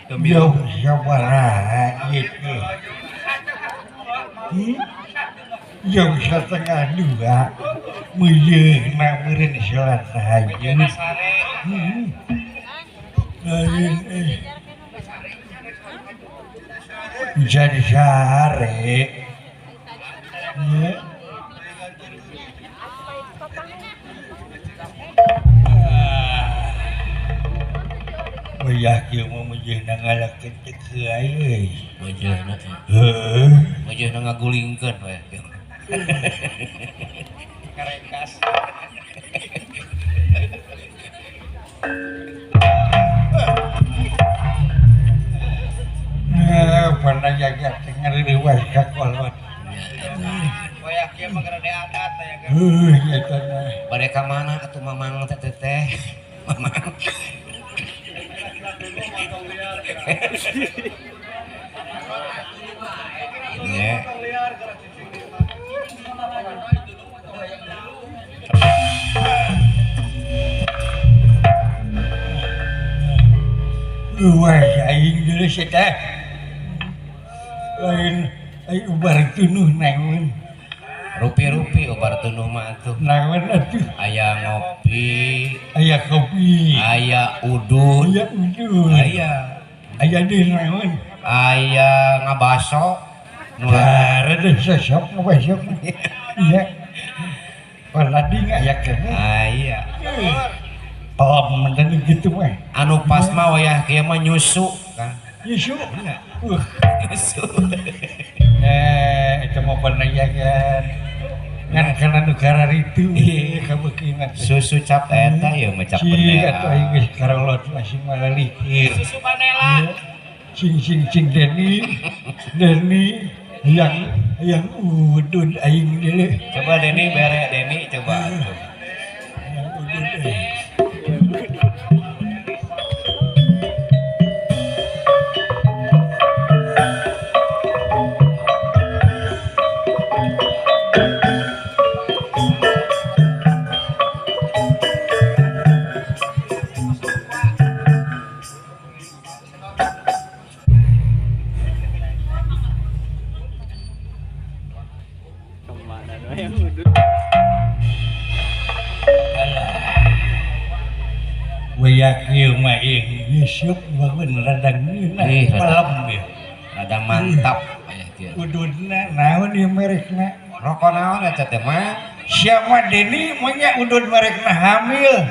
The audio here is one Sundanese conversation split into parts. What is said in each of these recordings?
Jauh sabaraha ieu teh? Jam 1:30 meuyeuna meureun salat tahajud. Lain euy. Jadi sare. Nya. Wayah kieu mah meujeuna ngalakeun teu keai euy. Meujeuna teh. Heueuh. Meujeuna ngagulingkeun wayah kieu. Karekas. Pernah jaga ngareuwas ka kolot. Wayah kieu mah gara adat aya ge. Heuh eta mah. Bade ka mana atuh mamang teh teh? Mamang. Nya. Luas aing deui teh. Lain aing ubar tunuh naon. Rupi-rupi ubar tunuh mah atuh. Naon atuh? Aya ngopi, aya kopi, aya udud, aya udud. Aya. Aya deui naon? Aya ngabaso. Nah, rada sosok ngabaso. Iya. Palading aya keneh. Aya. Pelem teh kitu mah. Anu pas mah wayah kieu mah nyusu kan. Nyusu? Iya. Nyusu. Nah, itu mah pernah ya kan. Ngan kana nu kararitu kabeukina teh. Susu cap eta ieu mah cap bendera. Atuh aing geus karolot masih malalikir. Susu panela. Sing sing sing Deni. Deni yang udud aing deui. Coba Deni bere Deni coba atuh. Yang udud euy. Wayah kieu mah ieu nyusup bangun rada ngeunah pelem ieu. Rada mantap aya kieu. Ududna naon ieu merekna? Rokok naon eta teh mah? Siapa Deni mah nya udud merekna hamil.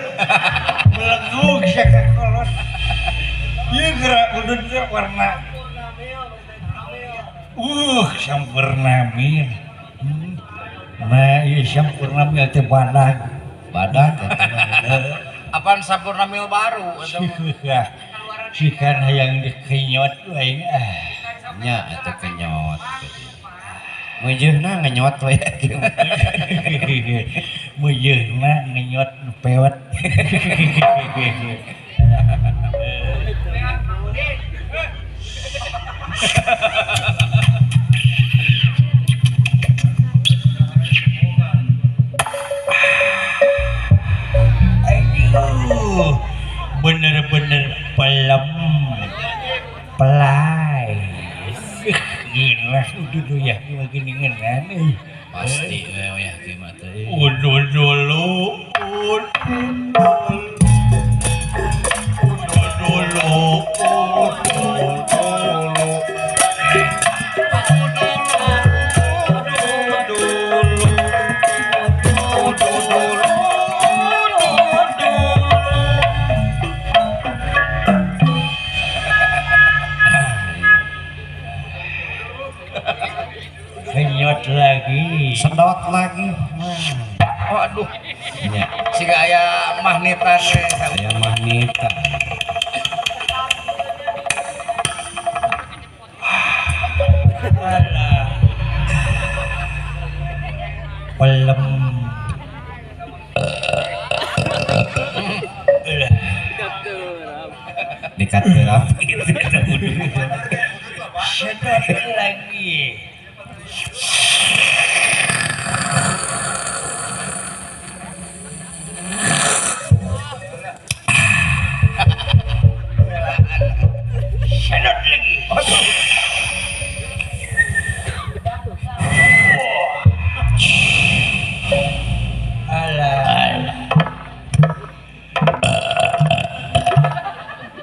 Belegug sia ka kolot. Ieu geura ududna warna sampurna mil. Nah, ieu sampurna mil teh badag. Badag eta mah. Apaan sampurna mil baru eta mah. Sikan hayang dikenyot aing ah. Nya atuh kenyot. Meujeuna ngenyot we. Meujeuna ngenyot nu pewet. Aduh, bener-bener pelem pelai. Gila, udah ya gini-ginian euy. Pasti we ya kieu mah teh. Udah dulu, udah dulu, udah dulu. Kenyot lagi, sedot lagi. Waduh, ya. Siga aya magnetan we. Aya magnetan. Alah. Pelem. Dekat terap. Sedot lagi.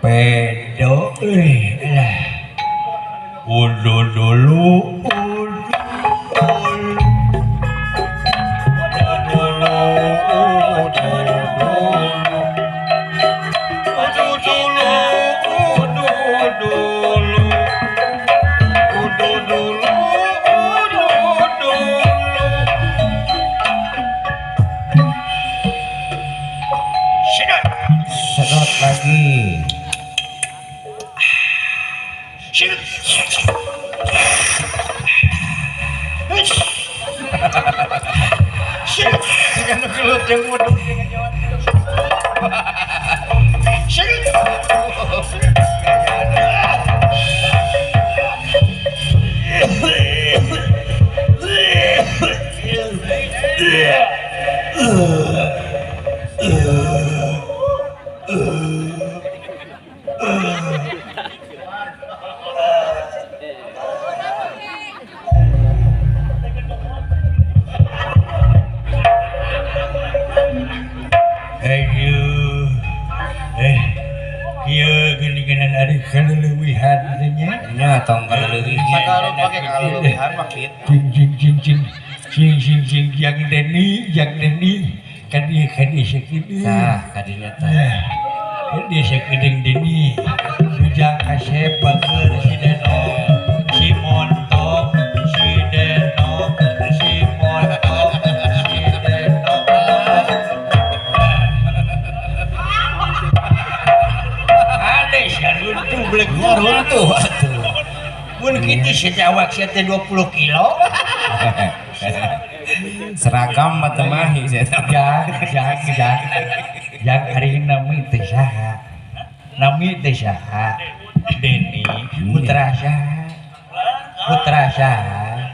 Pedo euy lah. Udu dulu Sedot lagi. Cing yang Deni kan dia sakieu. Tah kadinya tah. Dia sakedeung Deni. Bujang kasep bager si Denok, si Montok, si Denok, si Montok, si Denok. Ade saruntuh belegur runtuh atuh. Mun kitu sejawak sia teh 20 kilo. Seragam mah teu mahi sia. Jang ari nami teh saha? Nami teh saha? Deni putra saha? Putra saha?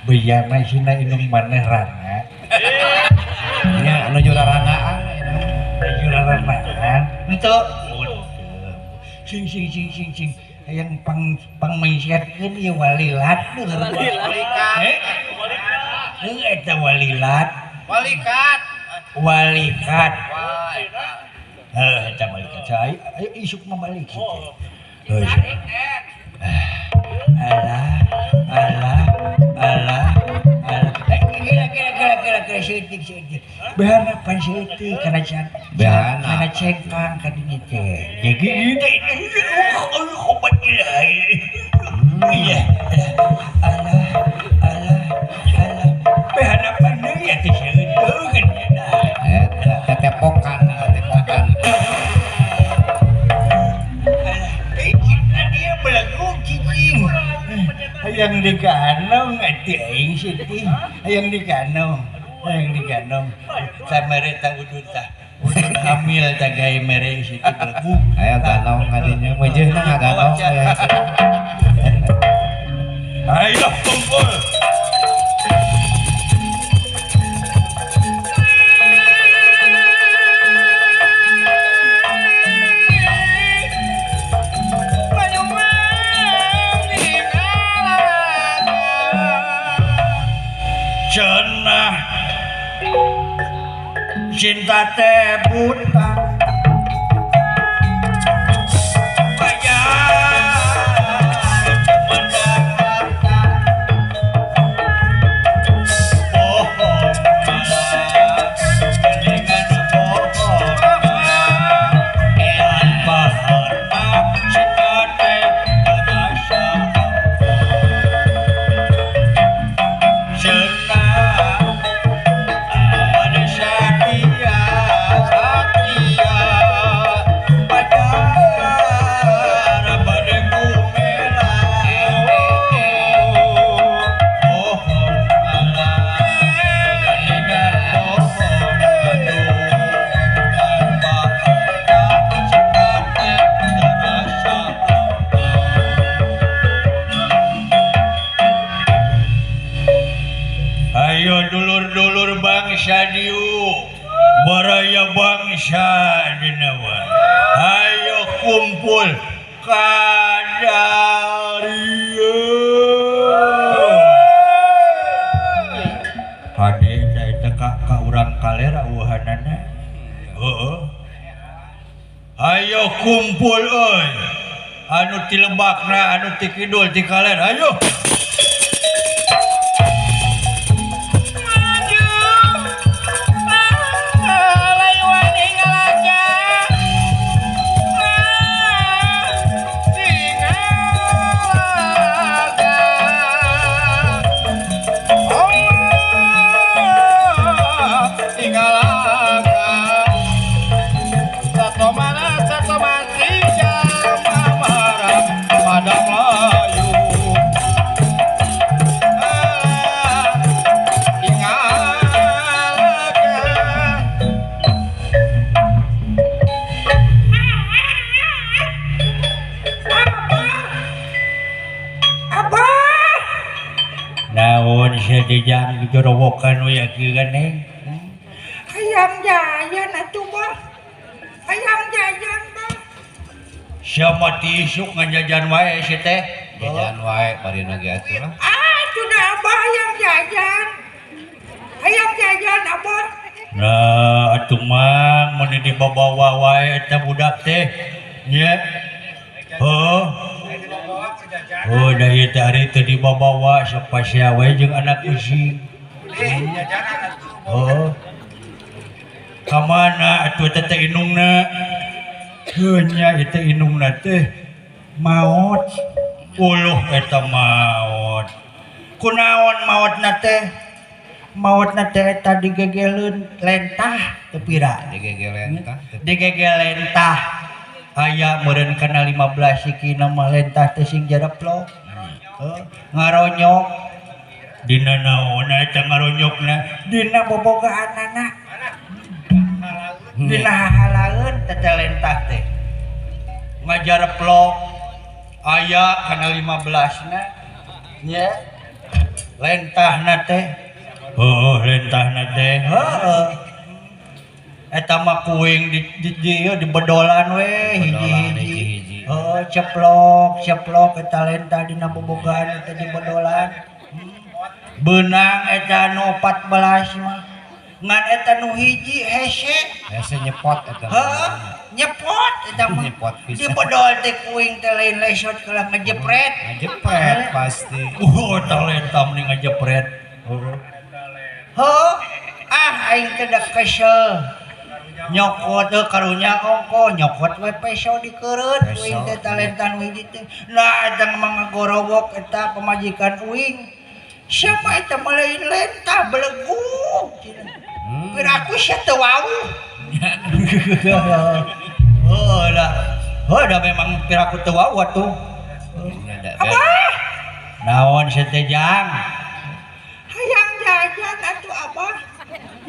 Bejana sina indung maneh rana. Nya nuju raranaan. Nuju raranaan. Henteu. Sing sing sing sing sing hayang pang pangmengsatkeun ieu walilat. Walikat. Heuh eta walilat. Walikat. Walikat. Heuh eta walikat. Ayo isuk mah balik kitu. Heuh. Alah alah alah alah. Kira-kira seutik seutik. Behana pan seutik kana can. Kana cengkang ka dinya teh. Jadi obat ilahi. Iya. Alah alah alah. Behana pan deui atuh seuteuk kan. Eta tetepokan tetepokan. Alah, eh dia belagu cicing. Hayang diganong atuh aing seutik. Hayang diganong. Hayang diganong. Samere ta udud tah. Udud hamil tah gawe mere situ belagu. Aya ganong kadinya meujeuhna ngaganong aya. Ayo kumpul. Cenah cinta teh buta bayar menang harta bohong malah dengan bohong tanpa harta cinta teh terasa cenah ada setia setia pacar padaku merah bohong malah dengan bohong tanpa harta cinta teh terasa. Ayo dulur-dulur bangsa diu, baraya bangsa dinawa. Ayo kumpul kadarieu. Hade eta ka urang kalera eueuhanana. Heeh. Ayo kumpul euy. Anu ti lebakna, anu ti kidul, ti kaler, ayo. Dijang dijorowokan we kieu gandeng. Hayang jajan atuh bah. Hayang jajan bah. Sia mah ti isuk ngajajan wae si teh. Jajan wae barina ge atuh lah. Ah, sudah abah hayang jajan. Hayang jajan abah. Nah, atuh mang mun dibawa wae eta budak teh. Nya. Heuh. Oh, da ieu teh ari teu dibawa sok pasea we jeung anak using. Oh. Ka mana atuh eta teh indungna? Heuh nya ieu teh indungna teh maot. Uluh eta maot. Kunaon maotna teh? Maotna teh eta digegeleun lentah teu pira? Digegel lentah. Digegel lentah. Aya meureun kana 15 sikina mah lentah teh sing jareplok. Ngaronyok dina naonna eta ngaronyokna dina bobogaanana. Dina hahalaeun teh lentah teh. Ngajareplok aya kana 15 na nya. Lentahna teh. Heuh lentahna teh. Heuh. Eta mah kuing di di bedolan we hiji-hiji. Heuh ceplok ceplok eta lentah dina bobogaan eta di bedolan. Beunang eta nu 14 mah. Ngan eta nu hiji hese. Hese nyepot eta. Heuh, nyepot eta mah. Nyepot pisan. Di bedol teh kuing teh lain lesot kalah ngejepret. Ngejepret pasti. Eta lentah mending ngejepret. Heuh, ah aing teh da kesel. Nyokot teh karunya ongko nyokot we peso dikeureut uing teh talentan hiji teh. Nah eta mah ngagorowok eta pamajikan uing. Siapa eta mah lain lentah belegug cenah. Piraku sia teu wawuh. Heuh lah. Heuh da memang piraku teu wawuh atuh. Abah. Naon sia teh jang? Hayang jajan atuh abah.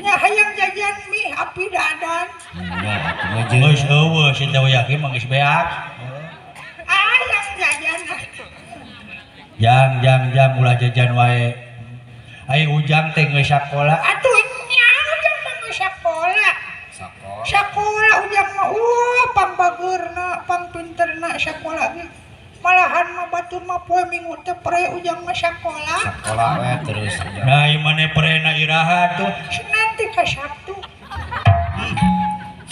Nya hayang jajan mie api dadan. Nya atuh mah geus eueuh si teh yakin mah geus beak. Hayang jajan. Jang jang jang ulah jajan wae. Ai ujang teh geus sakola. Atuh nya ujang mah geus sakola. Sakola. Sakola ujang mah pang bageurna, pang pinterna sakola ge. Malahan mah batur mah poe minggu teh pre ujang mah sakola. Sakola we terus. Nah, ieu maneh prena iraha tuh? Senin ti ka Sabtu.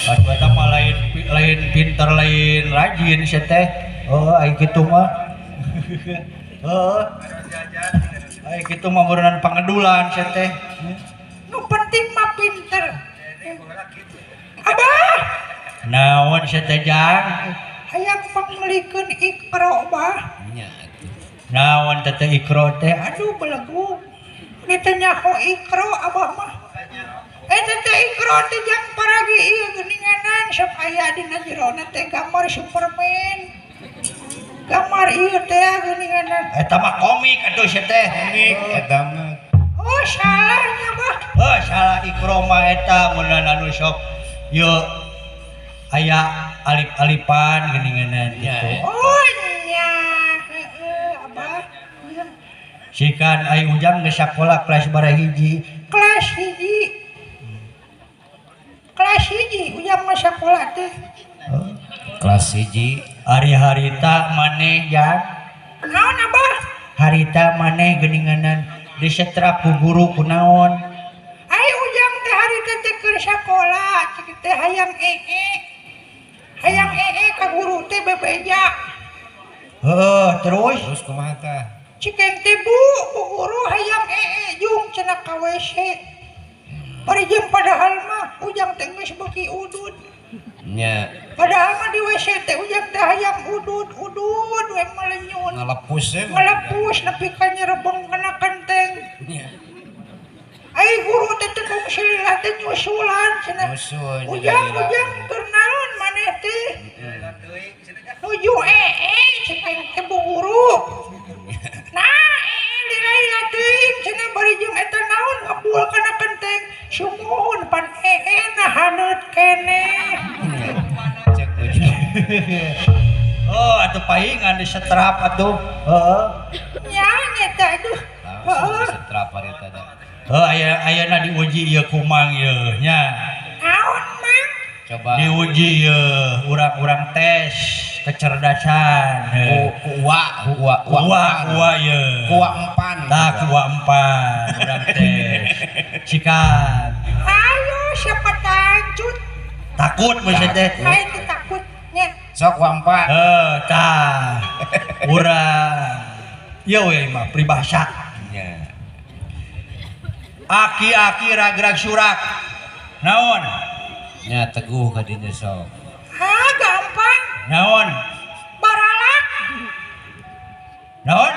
Atuh eta mah lain pinter lain rajin sia teh. Oh, ai kitu mah. Heuh. Ai kitu mah meureunnan pangedulan sia teh. Nu penting mah pinter. Abah. Naon sia teh jang? Hayang pangmelikeun Iqra bah. Nya atuh. Naon teh Iqra teh? Aduh belegug. Ni teh nyaho Iqra abah mah. Eta teh Iqra teh jang paragi ieu geuninganan sok aya dina jerona teh gambar Superman. Gambar ieu teh geuninganan. Eta mah komik atuh sia teh. Komik eta mah. Oh salahnya bah. Heuh salah Iqra mah eta mun anu sok ieu aya alip-alipan geuninganan gitu. Oh nya, heeh abah. Sikan ai ujang geus sakola kelas bara hiji. Kelas hiji. Kelas hiji ujang mah sakola teh. Kelas hiji. Ari harita maneh jang. Naon abah? Harita maneh geuninganan disetrap ku guru kunaon? Ai ujang teh harita teh keur sakola, cek teh hayang ee. Hayang ee ka guru teh bebeja. Heeh, terus terus kumaha tah? Cikeng teh bu guru hayang ee jung cenah ka WC. Bari jeung padahal mah ujang teh geus beuki udud. Nya. Padahal mah di WC teh ujang teh hayang udud udud we malenyun. Ngalepus we. Ngalepus nepi ka nyerebeng kana kenteng. Nya. Ai guru teh teu kungsi lila teh nyusulan cenah. Nyusul. Ujang ujang keur naon maneh teh? Nuju ee cikeng teh bu guru. Nah ee lila-lila teuing cenah bari jeung eta naon ngebul kana kenteng. Sumuhun pan ee na haneut keneh. Cek ujang. Oh, atuh paingan disetrap atuh. Heeh. Nya nyeta aduh. Heeh. Disetrap harita teh. Heuh, ayeuna diuji ieu kumang ieu nya. Naon, Mang? Coba diuji ieu urang-urang tes kecerdasan. Ku uwa, uwa, uwa, uwa ieu. Kuwa empan. Tah, kuwa empan urang tes. Sikat. Ayo siapa tancut? Takut meuseun teh. Aing teh takut nya. Sok kuwa empan. Heuh, tah. Urang ieu we mah peribahasa. Nya. Aki-aki ragrag surak. Naon? Nya teguh ka dinya sok. Ha, gampang. Naon? Baralak. Naon?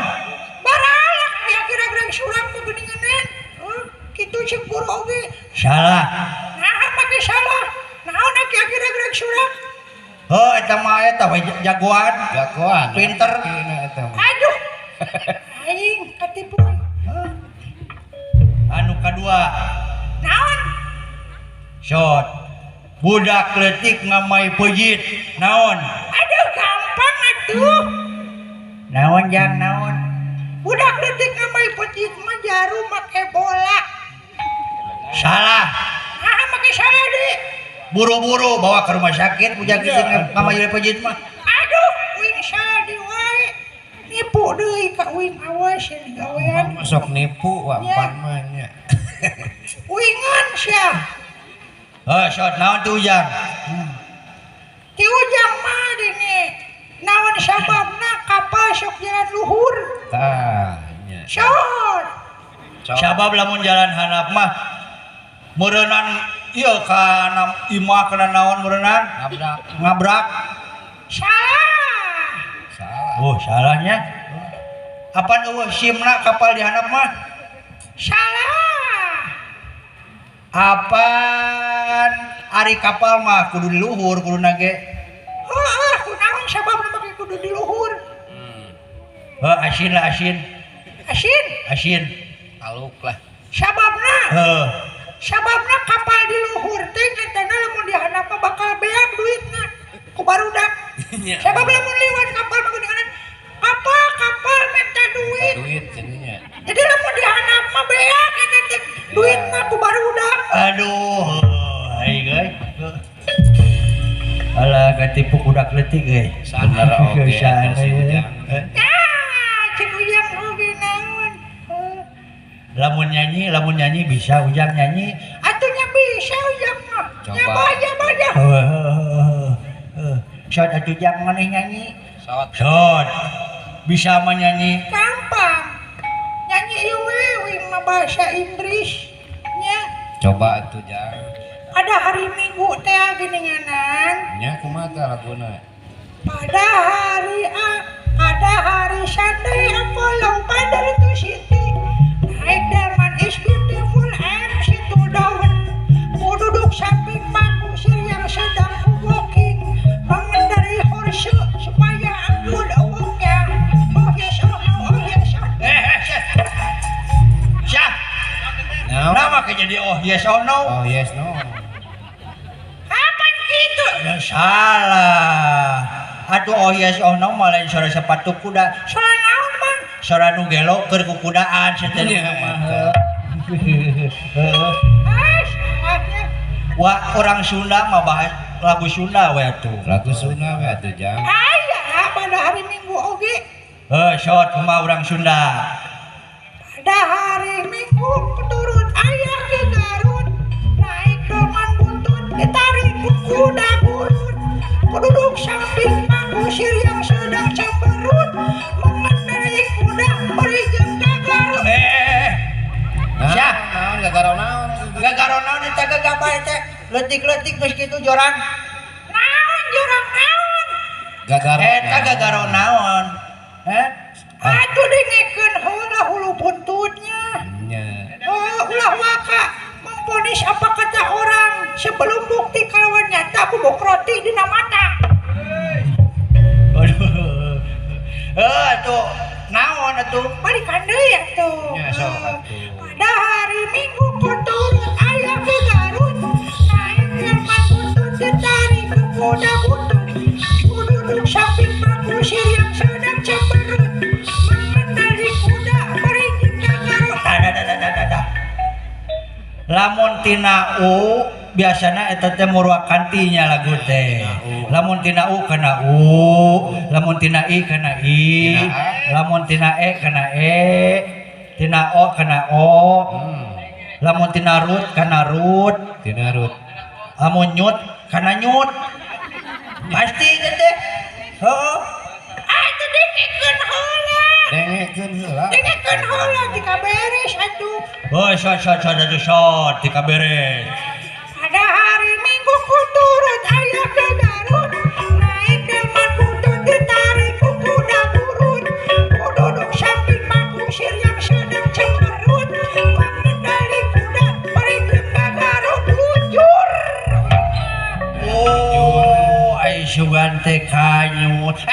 Baralak aki-aki ragrag surak mah geuninganan. Heuh, kitu ceuk guru oge. Salah. Naha make salah? Naon aki-aki ragrag surak? Heuh, eta mah eta we jagoan. Jagoan. Pinter. Aduh. Aing katipu. Anu kadua. Naon? Shot. Budak leutik ngamai peujeut. Naon? Aduh, gampang atuh. Naon jang naon? Budak leutik ngamai peujeut mah jarum make bola. Salah. Nah, make salah deui. Buru-buru bawa ke rumah sakit budak leutik ngamai peujeut mah. Aduh, uing salah deui wae. Nipu deui ka uing awas ya digawean. Sok nipu wa empan mah nya. Uingan sia. Heuh, sok naon ti ujang? Ti ujang mah dini. Naon sababna kapal sok jalan luhur? Tah nya. Sok. Sabab lamun jalan handap mah meureunnan ieu kana imah kana naon meureunnan? Ngabrak. Ngabrak. Salah. Salah. Oh, salahnya. Apaan eueuh simna kapal di handap mah? Salah. Apaan ari kapal mah kudu di luhur kudu nage. Heeh, kunaon sababna make kudu di luhur? Heuh, asin lah asin. Asin? Asin. Taluk lah. Sababna? Heuh. Sababna kapal di luhur teh nyatana lamun di handap mah bakal beak duitna ku barudak. Sabab lamun liwat kapal mah geuningan kapal minta duit. Duit jadinya. Jadi lamun di handap mah beak eta teh duitna ku barudak. Aduh, ai euy. Alah katipu budak leutik euy. Bener oge eta si ujang. Nah, ceuk ujang oge naon. Lamun nyanyi bisa ujang nyanyi. Atuh nya bisa ujang mah. Coba. Nya baja. Heuh. Sok atuh jang maneh nyanyi. Sok. Sok. Bisa mah nyanyi. Gampang. Nyanyi ieu we uing mah bahasa Inggris nya. Coba atuh jang. Ada hari Minggu teh geuninganan. Nya kumaha tah laguna? Pada hari pada hari Sunday follow father to city. Naik delman is beautiful and situ daun. Ku duduk samping bangku sir yang sedang ku walking. Mengendarai horse supaya aku walknya. Oh yes, oh no, oh yes, oh. Syah. Nama ke jadi oh yes oh no. Oh yes no. Apa gitu? Ya salah. Aduh oh yes oh no malah suara sepatu kuda. Suara naon bang? Suara nu gelo keur kukudaan setelih mah. Ah, salahnya. Wah, orang Sunda mah bahas lagu Sunda we atuh. Lagu Sunda we atuh jang. Aya pada hari Minggu oge. Heuh, sok kumaha urang Sunda. Pada hari Minggu turun ayah ke Garut, naik delman buntut ditarik ku kuda gurun. Ku duduk samping Pak Kusir yang sedang cemberut mengendarai kuda berijeng gagarut. Syah, naon gagaro naon? Gagaro naon eta gagabah teh? Leutik-leutik geus kitu jorang. Naon jorang naon? Gagaro. Eta gagaro naon? Heh? Atuh dengekeun heula hulu buntutnya. Nya. Ulah waka memponis apa kata orang sebelum bukti kalawan nyata bubuk roti dina mata. Aduh. Atuh naon atuh? Balikan deui atuh. Nya sok atuh. Pada hari Minggu ku turut ayah ke Garut, naik delman butut ditarik ku kuda butut. Ku duduk samping Pak Kusir yang sedang cemberut mengendali kuda berijing ka Garut. Dah. Lamun tina u biasana eta teh murwakantinya lagu teh. Lamun tina u kana u, lamun tina i kana i, lamun tina e kana e, tina o kana o, lamun tina rut kana rut, tina rut, lamun nyut kana nyut. Pasti teh. Heeh. Atuh dengekeun heula. Dengekeun heula. Dengekeun heula tika beres atuh. Oh, shot shot shot atuh shot tika beres. Pada hari Minggu ku turut ayah ke Garut, naik delman butut ditarik ku kuda burut. Ku duduk samping Pak Kusir yang sedang cemberut mengendali kuda berijeng ka Garut bujur. Oh, ai sugan teh kanyut.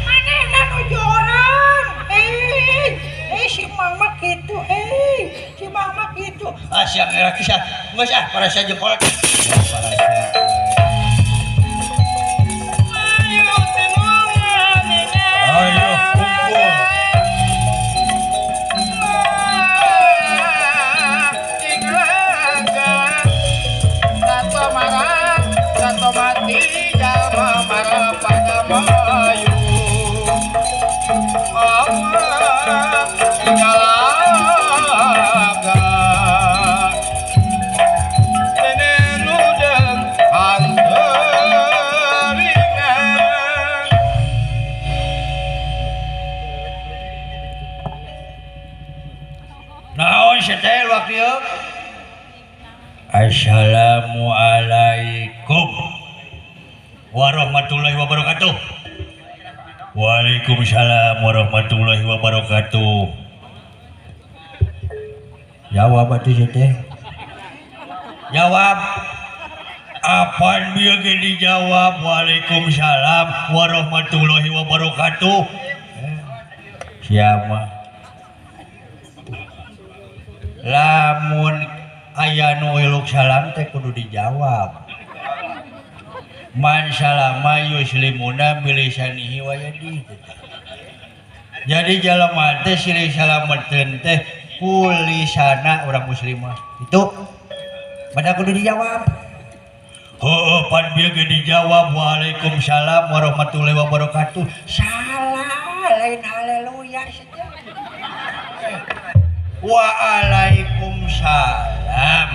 Manehna nu jorang. Si Mang mah kitu, si Mang mah kitu. Ah, siang era kisah. Geus ah, parasa jempol. Ayo, kumpul. Assalamualaikum warahmatullahi wabarakatuh. Waalaikumsalam warahmatullahi wabarakatuh. Jawab atuh teh. Jawab. Apaan bieu ge dijawab waalaikumsalam warahmatullahi wabarakatuh. Siapa? Lamun aya nu iluk salam teh kudu dijawab. Man salama yuslimuna bilisanihi wa yadihi. Jadi jalma teh silih salameteun teh kulisana urang muslimah. Itu pada kudu dijawab. Heueuh pan bieu ge dijawab waalaikumsalam warahmatullahi wabarakatuh. Salah lain haleluya saja. Waalaikumsalam.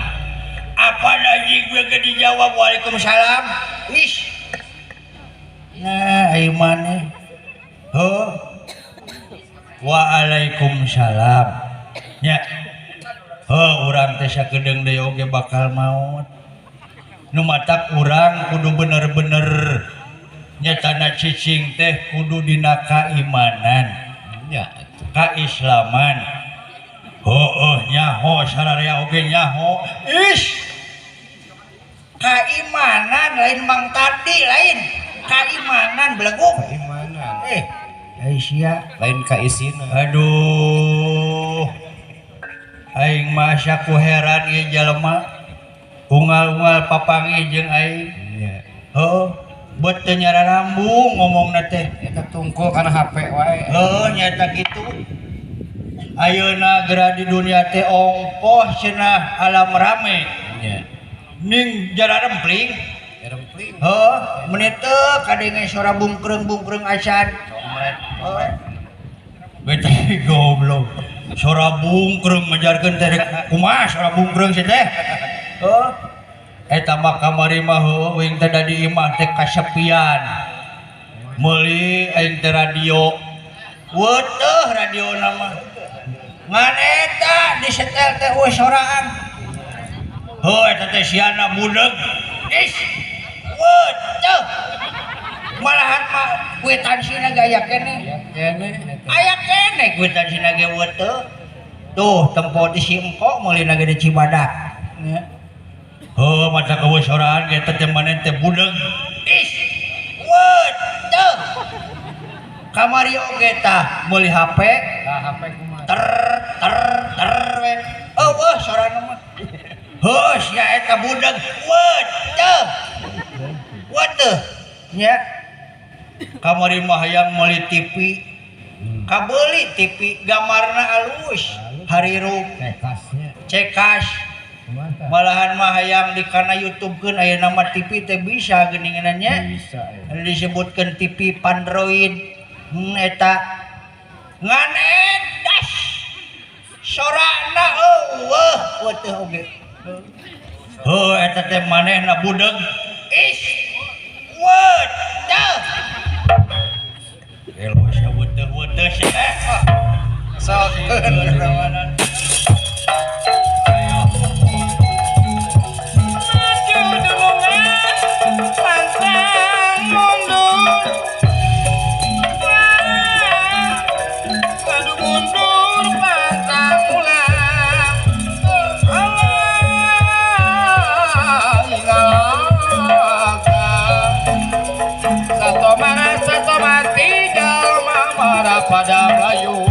Apa lagi gue ke dijawab waalaikumsalam? Ish. Nah, ai maneh. Heuh. Waalaikumsalam. Nya. Heuh, urang teh sakedeung deui oge bakal maot. Nu matak urang kudu bener-bener nyatana cicing teh kudu dina kaimanan. Nya, kaislaman. Heueuh nyaho sararea oge nyaho. Ish. Kaimanan lain mang tadi lain. Kaimanan beleguk. Kaimanan. Ai sia lain kaisina. Aduh. Aing mah asa ku heran ieu jalma. Unggal-unggal papanggih jeung aing. Nya. Heueuh, beut teu nyararambung ngomongna teh. Eta tungkul kana HP wae. Heueuh nyata kitu. Ayeuna geura di dunia teh ongkoh cenah alam rame. Nya. Ning jara rempling. Rempling. Heuh, menit teu kadenge sora bungkreung-bungkreung acan. Comret. Beta goblok. Sora bungkreung ngajarkeun teh kumaha sora bungkreung sih teh. Heuh. Eta mah kamari mah heueuh uing teh da di imah teh kasepian. Meuli aing teh radio. Weutuh radiona mah. Ngan eta disetel teh eueuh soraan. Heuh eta teh siana budeg. Is. Weutuh. Malahan mah kuitansina ge aya keneh. Aya keneh kuitansina ge weutuh. Tuh tempo di si engko meulina ge di Cibadak. Nya. Heuh mata eueuh soraan ge teh maneh teh budeg. Is. Weutuh. Kamari oge tah meuli HP. Tah HP kumaha? Ter ter ter we. Eueuh sorana mah. Heuh sia eta budeg. Weutuh. Weutuh. Nya. Kamari mah hayang meuli TV. Kabeuli TV gambarna alus. Harirup. Cekasnya. Cekas. Malahan mah hayang di kana YouTube-keun aya nama TV teh bisa geuningan nya. Bisa ya. Disebutkeun TV Android. Eta ngan edas. Sorana eueuh weutuh oge. Heuh eta teh manehna budeg. Is. Weutuh. Elo sia weutuh-weutuh sia. Sokeun rawanan. Pada Melayu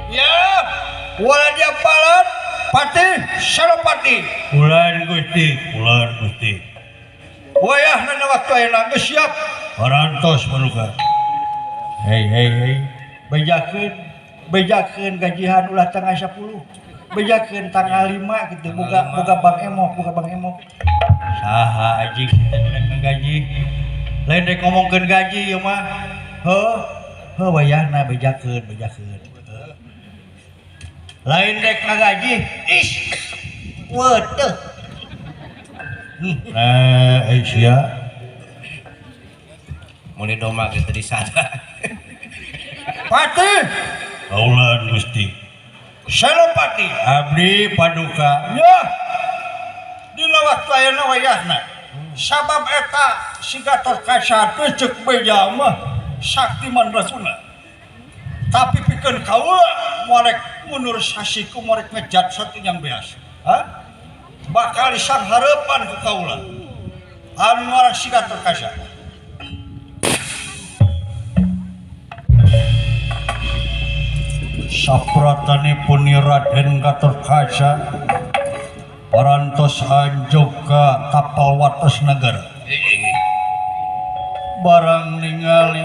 Ya, waladia palan Patih Senopati. Ulan Gusti, ulan Gusti. Wayahna waktu ayeuna geus siap. Parantos paduka. Hei hei hei, bejakeun, bejakeun gajihan ulah tanggal 10. Bejakeun tanggal 5 gitu, boga boga Bank Emok, boga Bank Emok. Saha anjing teh rek ngagaji. Lain rek ngomongkeun gaji ieu mah. Heuh. Heuh wayahna bejakeun, bejakeun. Lain rek ngagaji. Is. Weutuh. Eh sia. Meuli domba ge teu disada. Patih. Kaulan Gusti. Senopati abdi paduka. Ya. Dina waktu ayeuna wayahna. Sabab eta si Gatotkaca teh ceuk beja mah sakti mandraguna. Tapi pikeun kaula moal rek mundur sasiku moal rek ngejat satunyang beas. Hah? Bakal disanghareupan ku kaula. Anu ngaran si Gatotkaca. Sapratanipun Raden Gatotkaca parantos anjuk ka kapal wates negara. Barang ningali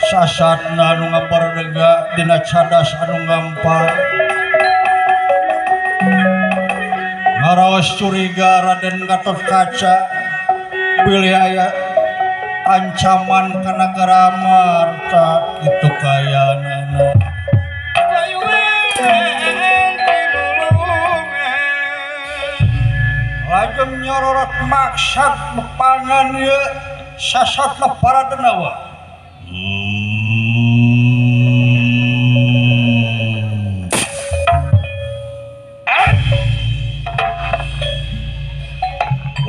sasatna anu ngapardega dina cadas anu ngampar. Ngaraos curiga Raden Gatotkaca bilih aya ancaman ka nagara Marta itu kayanana. Lajeng nyororot maksad mepangan ieu sasatna para denawa.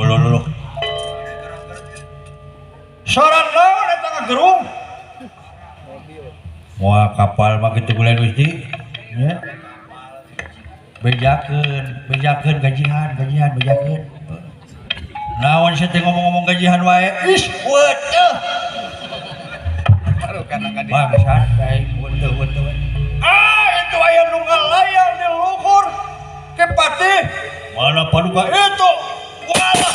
Luluh. Soran naon eta ngagerung? Moal kapal mah kitu gulen Gusti. Nya. Bejakeun, bejakeun gajihan, gajihan bejakeun. Naon sia teh ngomong-ngomong gajihan wae. Ih, weuteuh. Bangsat aing weunteuh-weunteuh. Ah, itu aya nu ngalayang di luhur. Ke patih. Mana paduka itu? Walah.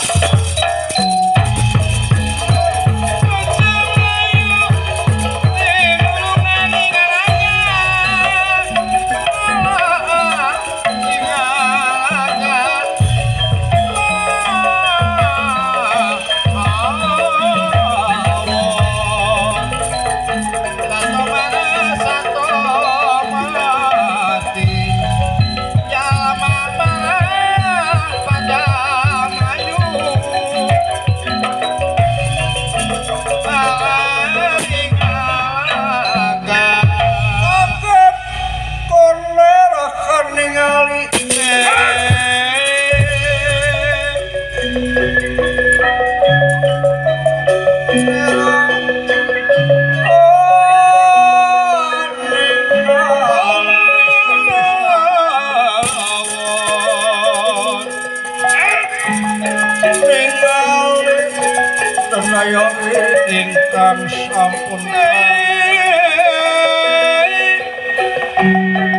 Ingkang sampun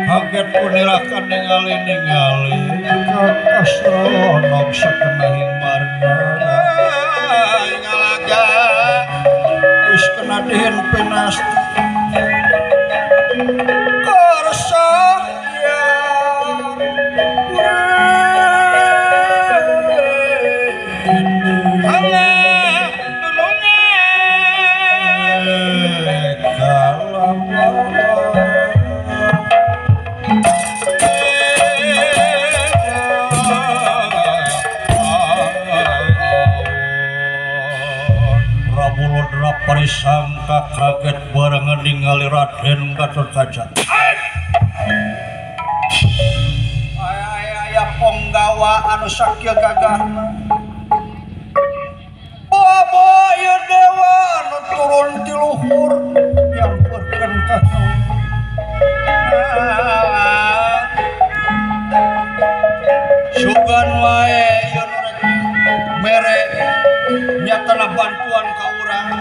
kaget punirakan ningali-ningali kasronog sakenahing marga ngalaga wis kena dihen pinasti karsa ya Parisangka kaget barengan ningali Raden Gatotkaca. Aya ponggawa anu sakieu gagahna. Bobo ieu dewa anu turun ti luhur diampurkeun ka kaula. Sugan wae ieu nu rek mere nyatana bantuan ka urang.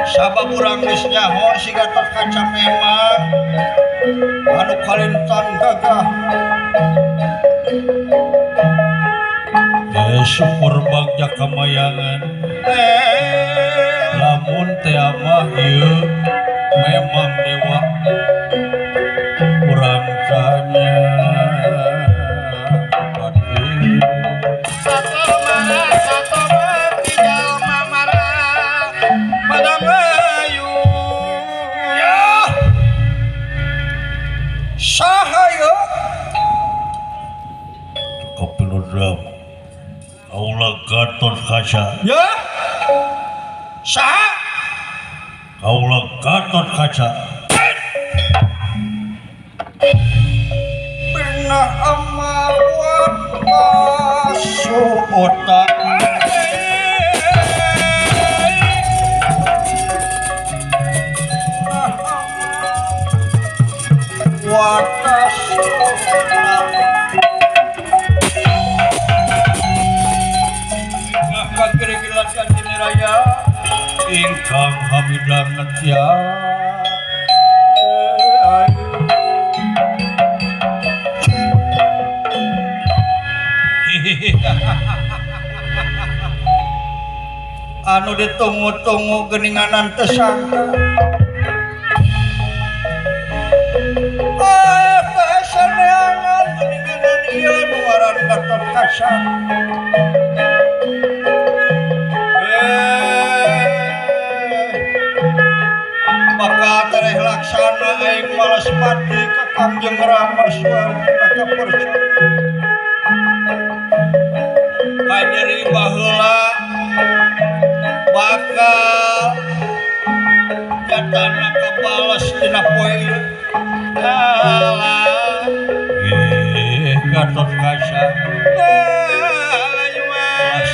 Sabab urang geus nyaho si Gatotkaca memang anu kalintan gagah. Syukur bagja kamayangan. Lamun teh mah ieu memang dewa urang tanya. Gatotkaca. Ya? Saha? Kaula Gatotkaca. Bina amal wa otak. Watas ingkang hamidanget ya. Anu ditunggu-tunggu geninganan teu sangka. Ah, saneangan geninganan ieu nu ngaran Gatotkaca. Maka tereh laksana aing malas mati ka Kangjeng Rama suwarna kapercaya. Kanyeri baheula bakal jatana kabales dina poe ieu. Alah, Gatotkaca.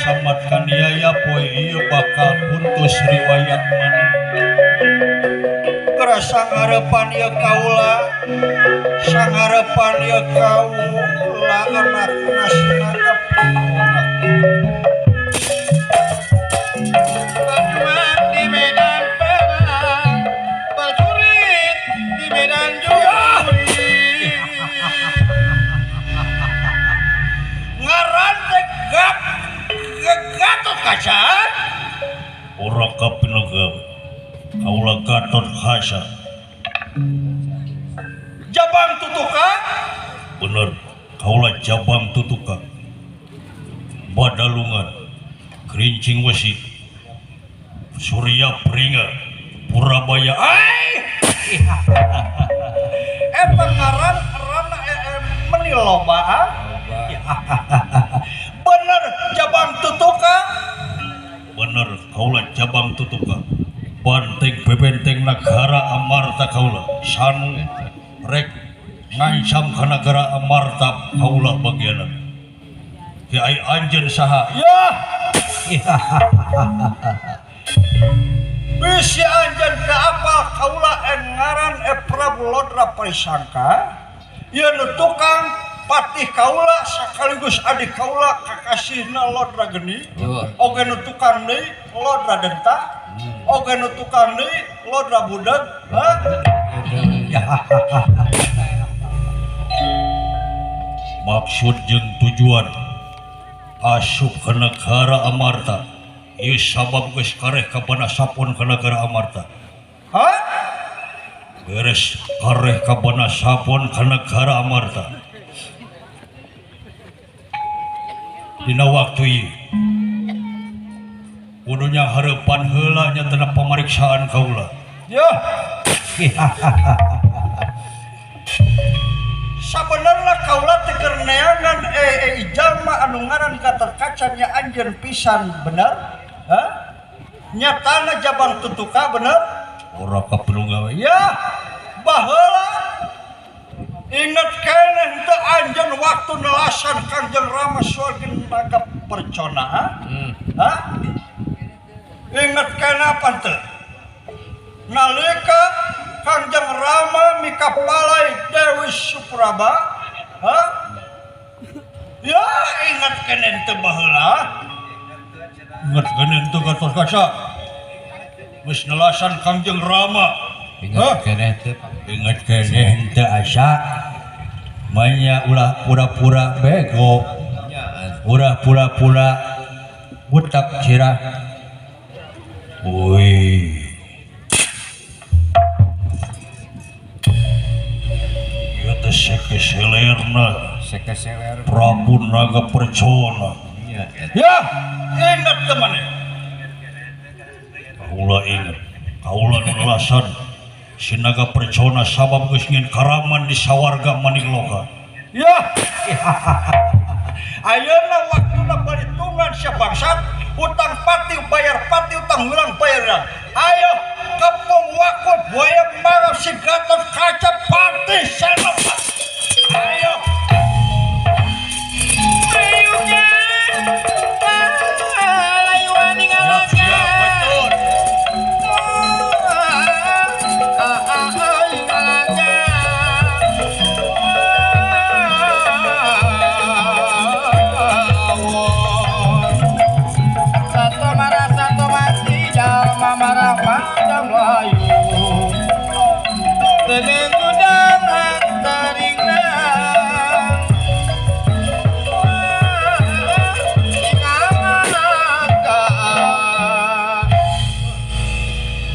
Samat kaniaya poe ieu bakal putus riwayat maneh. Keras Sangarepan ieu kaula, sangarepan ieu kaula anakna sinagap. Berjuang di medan perang, berjurit di medan juri. Ngaran teh gap Gatot Kaca. Ora kapinaga kaula Gatot Kaca. Jabang Tutuka. Bener, kaula Jabang Tutuka. Badalungan, Kerincing Wesi, Surya Pringa, Purabaya. Ai. Eta ngaran rana meni loba. Bener Jabang Tutuka. Bener kaula Jabang Tutuka. Banteng bebenteng nagara Amarta kaula. Sanu rek ngancam ka nagara Amarta kaula bagianan. Ki ai anjeun saha? Ya. Bisi anjeun ka apal kaula ngaran Prabu Lodra Parisangka. Ieu nu tukang patih kaula sekaligus adik kaula kakasihna Lodra Geni. Oge nu tukang deui Lodra Denta. Oge nu tukang deui Lodra Budeg. Maksud jeung tujuan asup ke negara Amarta ieu sabab geus kareh ka Banasapon ka negara Amarta. Hah? Beres kareh ka Banasapon ka negara Amarta. Dina waktu ieu kudunya hareupan heula nya tina pamariksaan kaula. Ya. Sabenerna kaula teh keur neangan jalma anu ngaran Gatot Kaca nya anjeun pisan bener? Hah? Nyatana Jabang Tutuka bener? Ora kaperlu gawe. Ya, baheula inget keneh teu anjeun waktu nelasan Kangjeng Rama sorga naga percona. Hah? Inget keneh apa teu? Nalika Kangjeng Rama mikapalai Dewi Supraba, hah? Ya ingat keneh teu baheula. Ingat keneh teu Gatot Kaca. Geus nelasan Kangjeng Rama. Ingat keneh teu. Ingat keneh teu asa. Manya ulah pura-pura bego. Ulah pura-pura butak sirah. Woi. Sekeselerna sekeseler Prabu Naga Percona. Ya, ingat teman. Kaula ingat, kaula nulasan si Naga Percona sabab geus ngin karaman di sawarga Manigloka. Ya. Ayeuna waktuna balitungan sia bangsat, utang pati bayar pati, utang urang bayar urang. Ayo kepung wakul buaya marah si Gatot Kaca pati senopat. Ayo.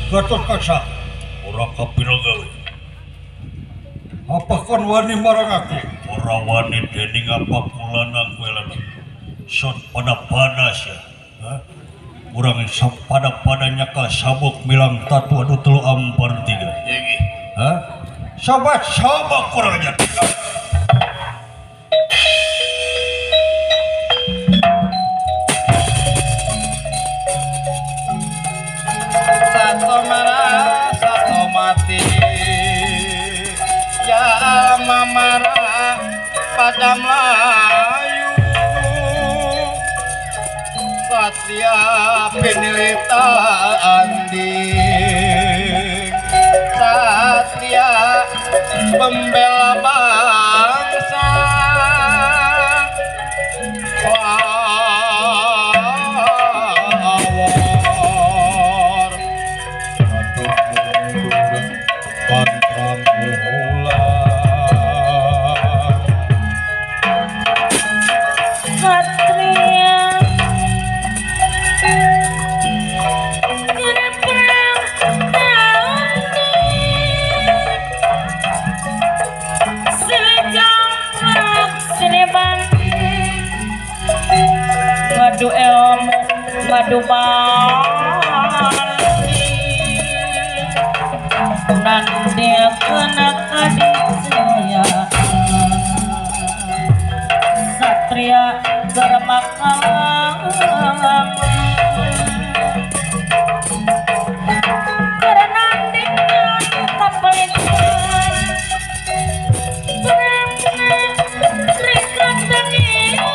Gatot Kaca, ora kapira gawe. Apa kon wani marang aku? Ora wani dening apa kulanang kowe lanang. Son pada-pada sia. Hah? Urang pada-pada nyakal sabuk milang tatu adu telu ampar tiga. Hah? Sobat coba kurang ajar. Satu marah, satu mati. Ya marah pada Melayu. Satria pinilita andi. pembela bangsa. Lawor aduh mundur pantrang ulang. Satria keur perang tanding, silih jongkrok silih banding, ngadu ilmu ngadu bandi, nanti kena kadijaya. Satria germakang kerenandingan kapelitan, perangna terikat tengingan,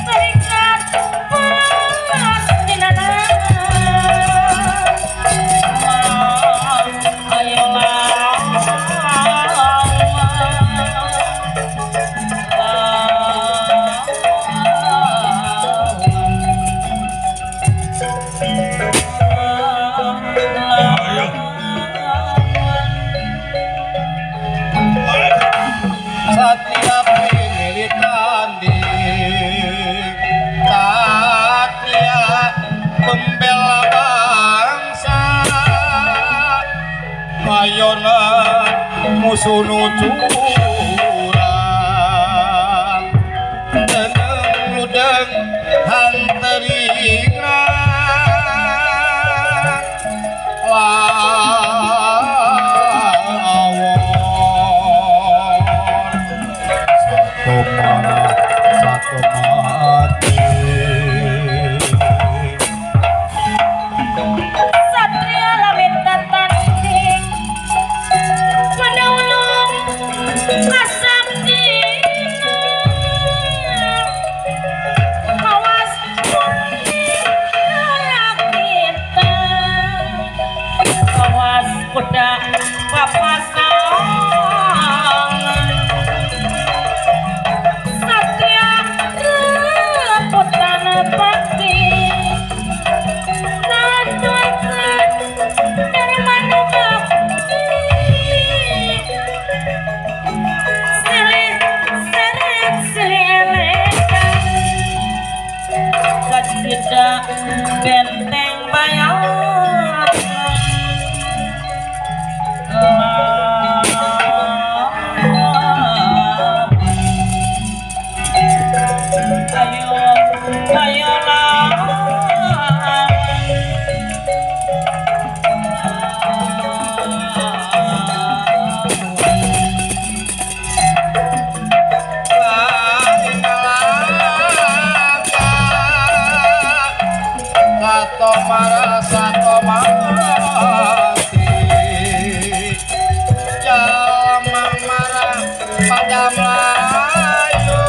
terikat pastinana. Ayo lawan, Ayo. Satria pilih tanding, satria pembela bangsa, mayona musuh nu curang, deneng ludeng hanteringrang. Lawor satu marah satu mati. Satria lawita tanding padaulung kasaktina, kawas putih kita, kawas kuda papasangan. Satria rebutan bakti, natuakeun darmanu bakti, silih seret silih elegan, kacida benteng bayangan. Ayo ayo Lain malaka, satu marah satu mati, jalma marah pada Melayu.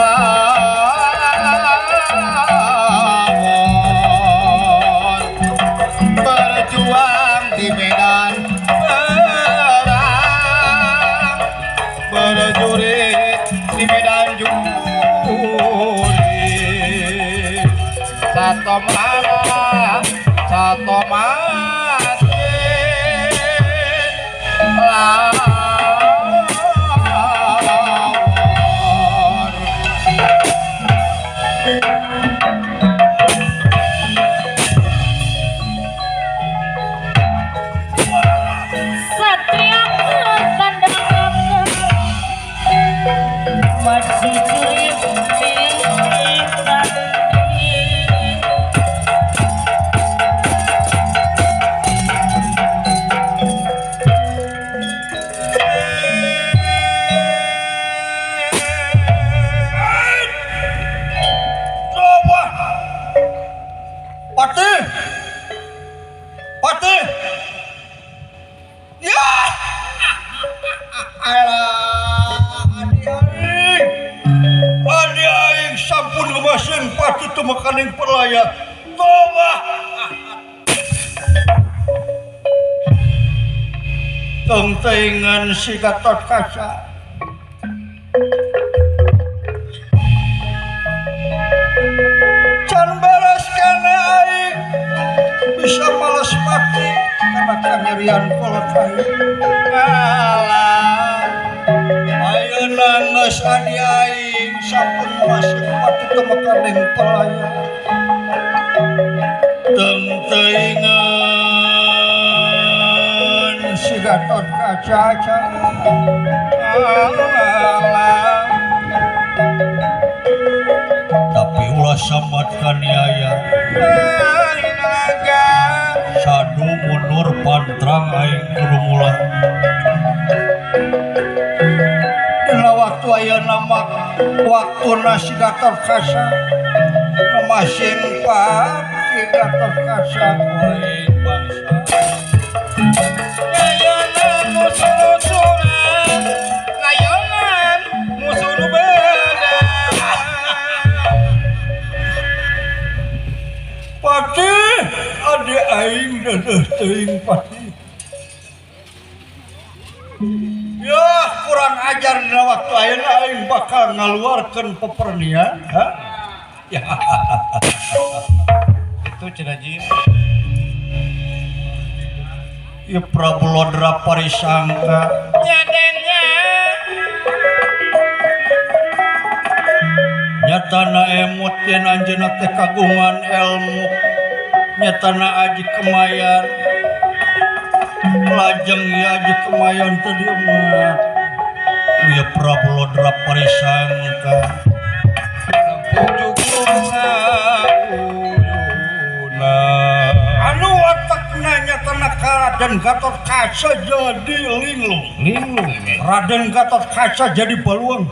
Lawor berjuang di medan perang, berjurit di medan juri, satu marah satu mati. Lawor Satria tandang maju jurit pilih tanding. Coba. Pati. Pati. Ya. Alah, adi aing. Adi aing sampun ngemasin pati teu makaning perlaya. Coba. Tengtengan si Gatot Kaca. Can beres kana aing bisa males mati karena kanyerian kolot aing. Alah, ayeuna geus adi aing sampun masuk pati temekaning pelayan. Tengtengan si Gatot Kaca. Tapi ulah sambat kaniaya sadu mundur pantrang aing kudu mulah. Dina waktu ayeuna mah waktuna si Gatot Kaca masing pati Gatot Kaca aing bangsa. Pati adi aing deudeuh teuing pati. Ya kurang ajar dina waktu ayeuna aing bakal ngaluarkeun pepernian, ha? Ya. Itu cenah jin. Ya Prabu Lodra Parisangka nyadennya nyatana emut yen anjeunna teh kagungan ilmu nyatana aji kemayan lajeng ya aji kemayan teh diemat. Ya Prabu Lodra Parisangka anu watakna nyatana Raden Gatot Kaca jadi linglung. Linglung. Raden Gatot Kaca jadi baluang.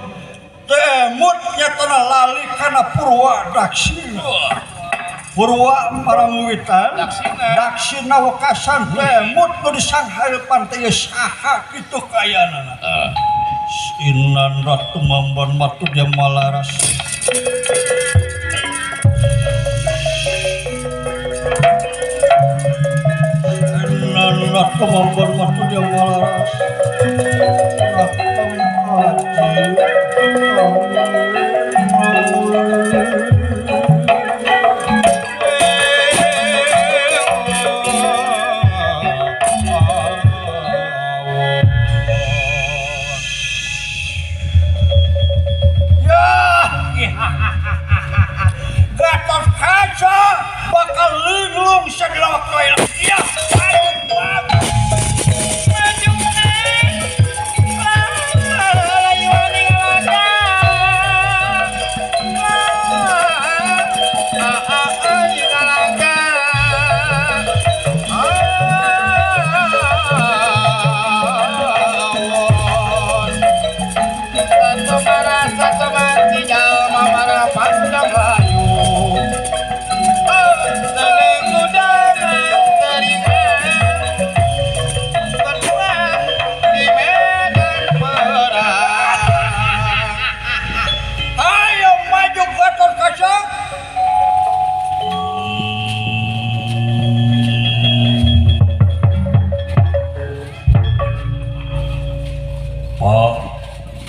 Temut nyatana lali kana Purwa Daksina. Purwa Paranguwitan Daksina. Daksina wekasan temut nu disanghareupan teh saha kitu kayanana. Inan Ratu Mamban Matu dia malaras. Ratu Mamban Matu dia malaras. Ratu Haji. Gatot Kaca bakal linglung segala waktu. Ya,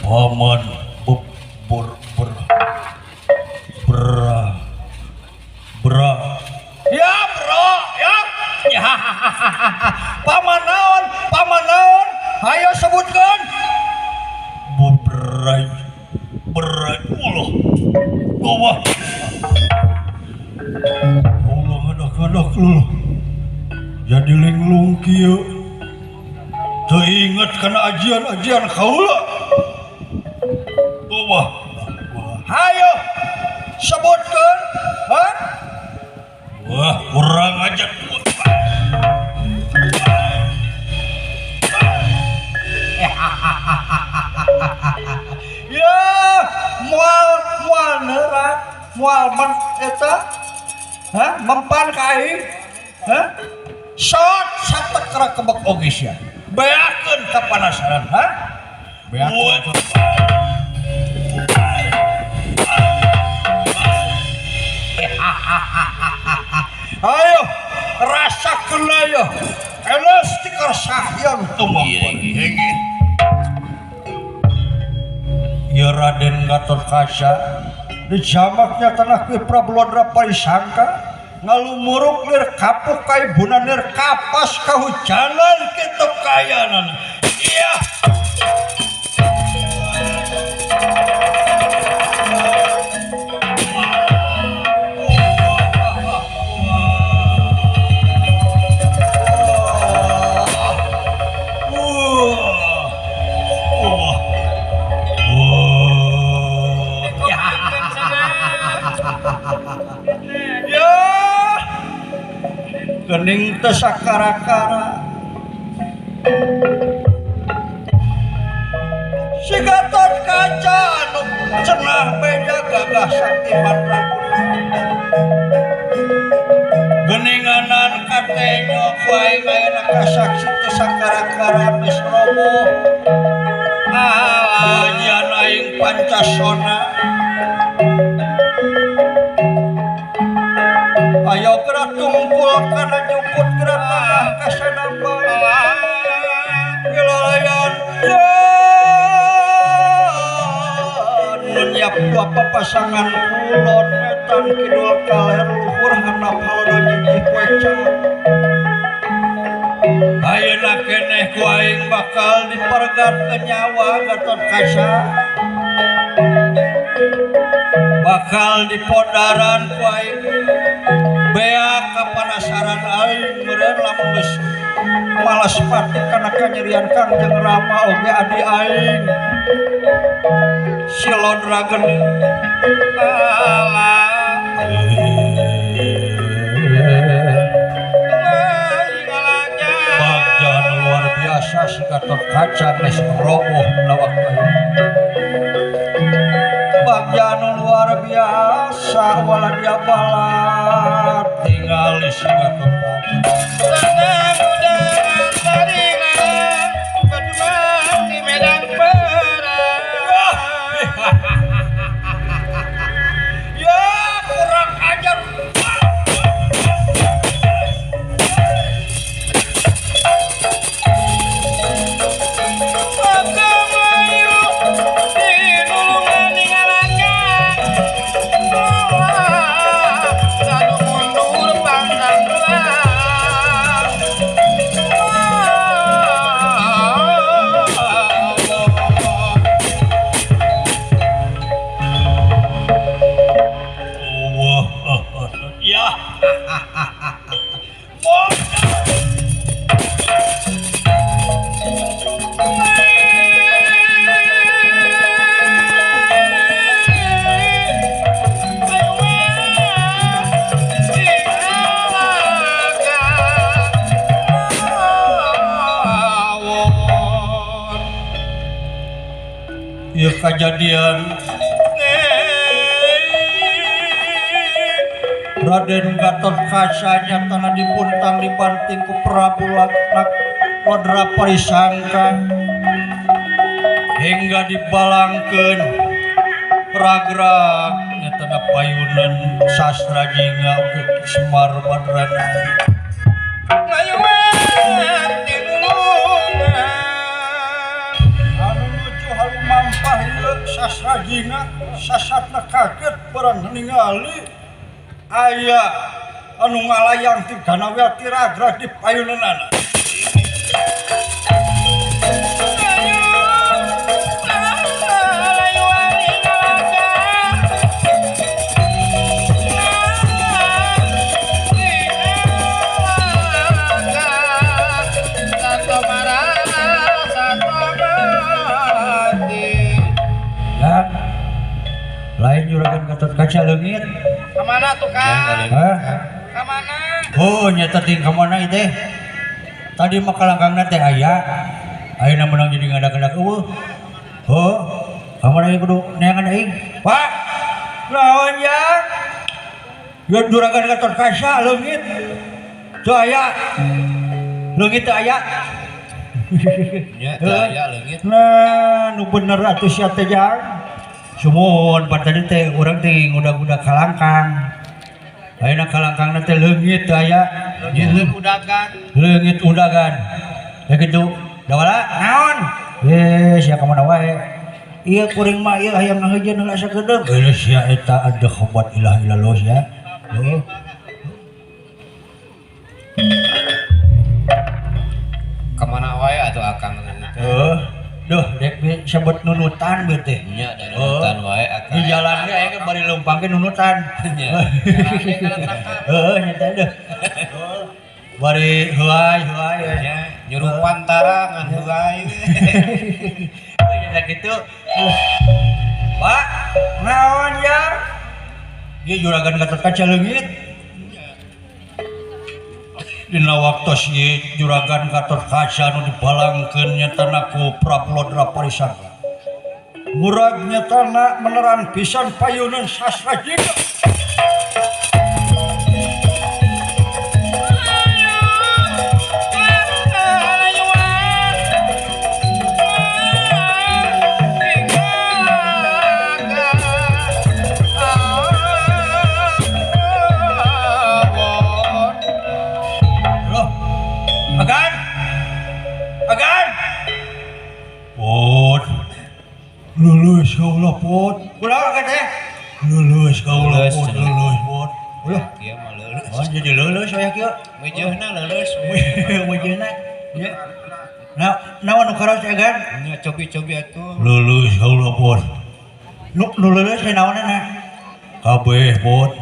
Paman bra ya bro ya ya paman naon ayo sebutkan berai berai Allah Allah Allah ngadak-ngadak lu jadi linglung kieu teu inget kana ajian-ajian kaula. Wah, hayo sebutkan, ha? Wah, kurang ajar. Ya, mual mual neurat, mual men eta, ha? Mempan ka aing, ha? Sok satekra kebek oge sia. Beakeun kapanasaran, ha? Beakeun. Ayo rasakeun ayo. Elos tikar sahyang tumampan. Raden Gatotkaca dijamaknya tanah ku Prabu Lodra Parisangka ngalumuruk lir kapuk kaibunan lir kapas kahujanan kitu kayanan. Iya. Gening teu sakara-kara si Gatotkaca anu cenah beja gagah sakti mandraguna geninganan katenyo ku aing ayeuna kasaksi teu sakara-kara geus roboh ajian aing pancasona. Ayo gerak tungkul kana jukut gerak tanah kasanapa wilalayan nun yap dua papasangan kulon wetan kidul kaler luhur handap halodo nyingih poe ayeuna keneh ku aing bakal dipergat ke nyawa Gatotkaca bakal dipodaran ku aing beak kapanasaran aing meureun lamun geus malas pati kana kanyerian Kangjeng Rama oge adi aing si Lodra geuning alah bagja luar biasa si Gatotkaca geus roboh dina waktu ieu. Bagja luar biasa waladia balat tingali si Gatotkaca. Tanah muda taringan berjuang di medan perang. Ya kurang ajar. Ya kejadian Raden Gatotkaca nyatana dipuntang dibanting ku Prabu Lodra Parisangka hingga dibalangkeun ragrag nyatana payunan sastra jingga oge Semar Badrana. Sastra jingga sasatna kaget barang ningali aya anu ngalayang ti ganawel ti ragrag di payunanana. Lain juragan Gatotkaca leungit. Kamana tuh Kang? Hah? Kamana? Oh nyata ting kamana ieu teh? Tadi mah kalangkangna teh aya. Ayeuna meunang jadi ngadak-ngadak eueuh. Oh, kamana ieu kudu neangan aing? Pak. Naon ya? Ya juragan Gatotkaca leungit. Teu aya. Leungit teu aya. Nya teu aya leungit. Nah, nu bener atuh sia teh jang. Sumuhun pan tadi teh urang teh ngudag-udag kalangkang. Ayeuna kalangkangna teh leungit teu aya. Leungit udagan. Leungit udagan. Ya kitu. Dawala naon? Eh sia ka mana wae. Iya kuring mah ieu hayang ngahejeun heula sakedeung. Geus sia eta ada khobat ilah ilallah sia. Heuh. Ka mana wae atuh akang teh. Heuh. Duh, dek sebut nunutan beuh teh. Nya da nunutan wae akang. Di jalan ge aya ge bari leumpang ge nunutan. Nya. Heuh, nya teh deuh. Bari heuay-heuay nya nyurupan tarangan heuay. Nya kitu. Pak, naon ya? Ieu juragan Gatot Kaca leungit. Dina waktos ieu juragan Gatot Kaca nu dibalangkeun nyatana ku Prabu Lodra Parisangka. Murag nyatana menerang pisan payunan sastra jiga. Lulus kaulah pot. Kunaon ka teh? Lulus kaulah pot, lulus pot. Ulah, kieu mah lulus. Oh, jadi lulus aya kieu. Wejehna lulus. Wejehna. Ya. Nah, naon nu karaos egan? Nya cobi-cobi atuh. Lulus kaulah pot. Nu lulus teh naonana? Kabeh pot.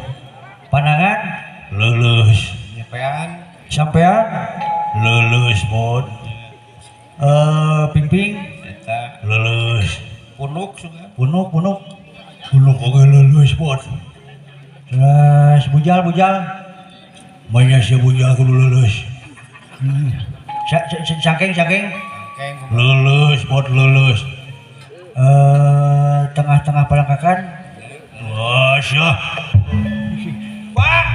Pandangan lulus. Sampean. Sampean lulus pot. Pingping eta lulus. Punuk suka. Punuk. Punuk oge lulus pot. Terus bujal. Manya sia bujal kudu lulus. Cangkeng. Lulus pot lulus. Tengah-tengah palangkakan. Wah sia. Pak,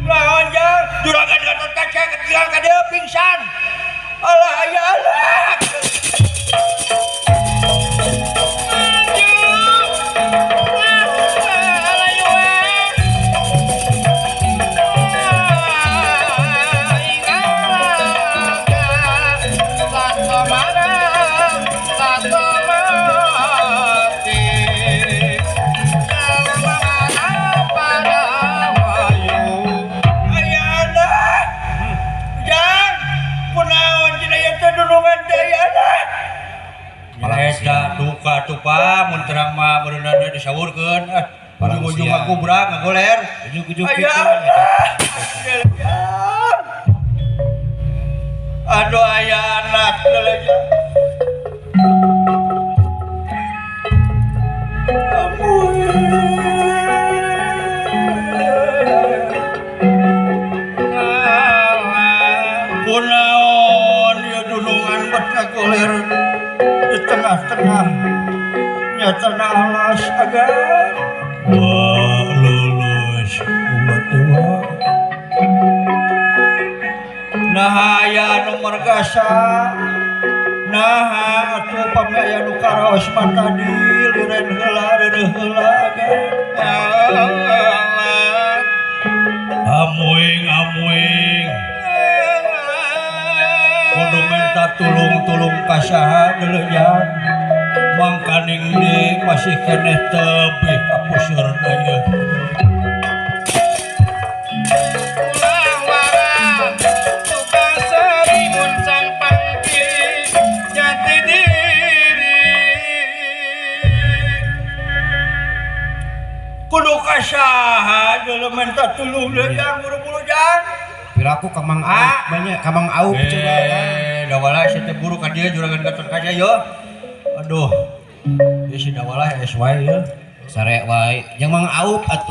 lawan jang juragan Gatot Kaca ketinggalan ka dieu pingsan. Alah aya alah. Duka tuh Pak, mun terang mah beunana disawurkeun. Ujung-ujung aku kubrak ngagoler. Ujung-ujung kitu. Aduh aya anak leleja. Kunaon ieu dunungan bet ngagoler di tengah-tengah nyatana alas agar wah lulus umat dewa. Nah aya anu margasa, nah atuh pami aya nu karaos mah tadi liren heula reureuh heula agar. Amuing amuing kudu minta tulung-tulung ka saha deuleuh mangkaning di masih keneh tebih ka puseurna ieu. Kudu ka saha deuleuh minta tulung deui jang buru-buru jang. Piraku ka Mang Aup banyak ka Mang Aup coba kan. Dawala sia teh buru ka dieu juragan Gatot Kaca yo. Aduh. Ieu si Dawala es wae ieu. Sare wae. Jeung Mang Aup atuh.